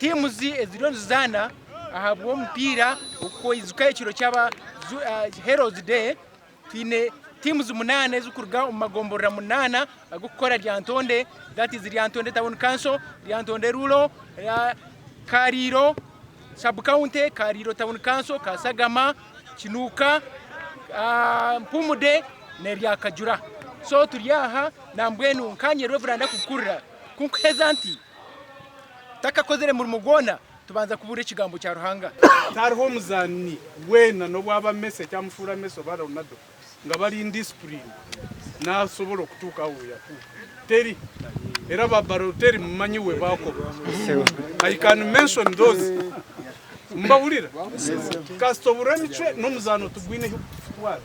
Tiimuzi eziriyo nizizaana ahabw'omupiira okwijuka ekiro kyaba Heroes Day twine tiimuzi munaana ezirikuruga omu magomborora munaana ag'okukora Lyantonde that is Lyantonde Town Council, Lyantonde Rural, Kariiro Sub County, Kariiro Town Council, Kasagama, Kinuuka, Mpumude n'eryakajura. So turi aha nambwenu nkanye Rev ndakukurira ku nkuheza nti takakozire murimo gwona tubanza kubuurira ekigambo kya Ruhanga. Tihariho omuzaani weena n'obu aba Messi ekyamufuura Messi oba Ronaldo nga bari indiscipline nasobola okutuuka ahu yatuuka. Teri. Era ba Balotelli mumanyi we bakoba. I can mention those. Mbahurira? Kasita obura emicwe n'omuzaano tigwine ahi gukutwara.